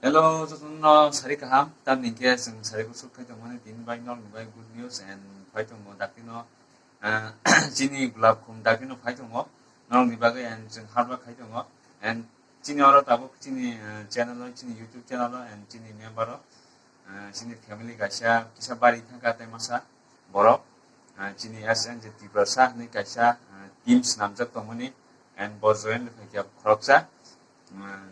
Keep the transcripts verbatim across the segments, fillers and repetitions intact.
Hello, jotono sari kaham. Tamni hwnkhe chwng sari kuchuk khai tongmani tini bai norokni bai good news and phai tongo dakti no, ah, chini gulab khum dakti no phai tongo. Norokni bagwi and chwng hard work khai tongo. And chini oro tabuk chini, ah, channel o, chini YouTube channel o and chini member o, ah, chini family kaisa kisa bari thangkha tei masa borok, ah, chini S N J Tiprasa hinwi kaisa, ah, team swnamjak tongmani and bo join phaikha khoroksa. Ah,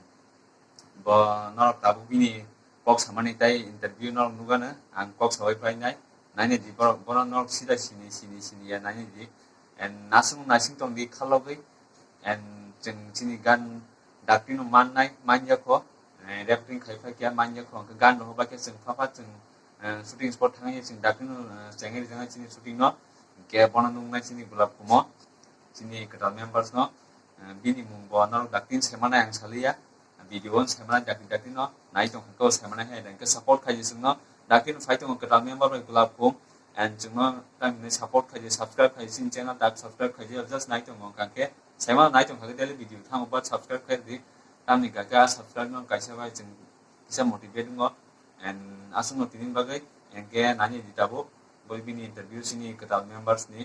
Bo norok tabuk bini kok samani tei interview norok nugano ang kok sawi painai. Nainai di borok, bono norok sida sini, sini, sini ya nainai di. And nasing, nasing tong di khalogwi. And chwng chini gan dakti no mannai, manya kho. Eh, recording khai phai kya manya kho. Hwnkhe gan rok ba khe chwng pha pha chwng, eh, shooting spot thangwi chwng dakti no, eh, chengwi rijak chini shooting no. Hwnkhe bono nungnai chini gulab kumo. Chini kwtal members no. Eh, bini mung bo norok dakti no saimanai ang saliya. Video on saimanai dakti dakti no nai tong kha, saimanai hai dakti support khai di chwngno. Dakti no phai tongo kwtal member bai gulab khum and chwngno tamni support khai di, subscribe khai di, chini channel dak subscribe khai di, just nai tongo hwnkha khe saimano nai tong kha khe daily video thango but subscribe khai di. Tamni kaka subscribe no kaisa bai chwng kisa motivate wngo and aswkno tini bagwi hwnkhe nani di tabuk boi bini interview chini kwtal members ni.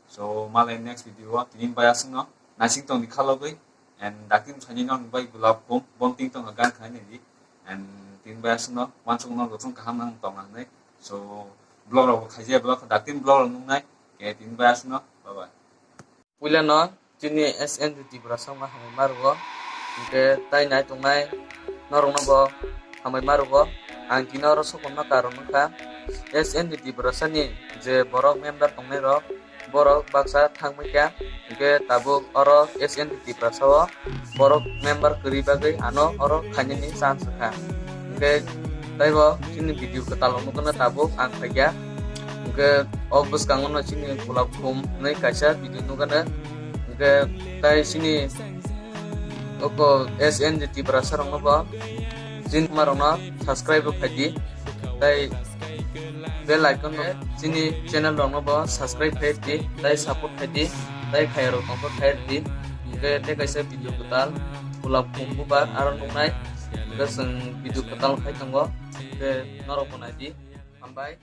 So malai next video o tini bai aswkno nasing tong di khalogwi. And dakti bwsani nokni bai gulab khum, bon ting tong gan khai nai di. And tin bai aswkno wansuk no rochung kaham nang tong nang nai. So vlog rok bo khaijak vlog dakti vlog rok nung nai. Ke tin bai aswkno bye bye. Puila no chini S N D Tiprasa wngma hamai ma rwo. Hwnkhe tai nai tong nai norok no bo hamai ma rwo. Ang tini oro sokon ma karon wngkha S N D Tiprasa ni je borok member tong nai rok. Borok baksa thangbai kha, hwnkhe tabuk oro S N D Tiprasa o borok member kwrwi bagwi ano oro khainani chance rwkha. Hwnkhe taibo chini video kwtal nukgwno tabuk ang phaikha. Hwnkhe o bwskango no chini gulab khum hwnwi kaisa video nukgwno. Hwnkhe tai chini oko S N D Tiprasa rokno bo chini ma rokno subscribe rw khaidi. Tai bell icon no chini channel rokno bo subscribe khai di, tai support khai di, tai khaya rok tongkha khai di. Hwnkhe tei kaisa video kwtal gulab khum bubar aro nuknai. Hwnkhe chwng video kwtal khai tongo. Hwnkhe norok bo nai di. Hambai.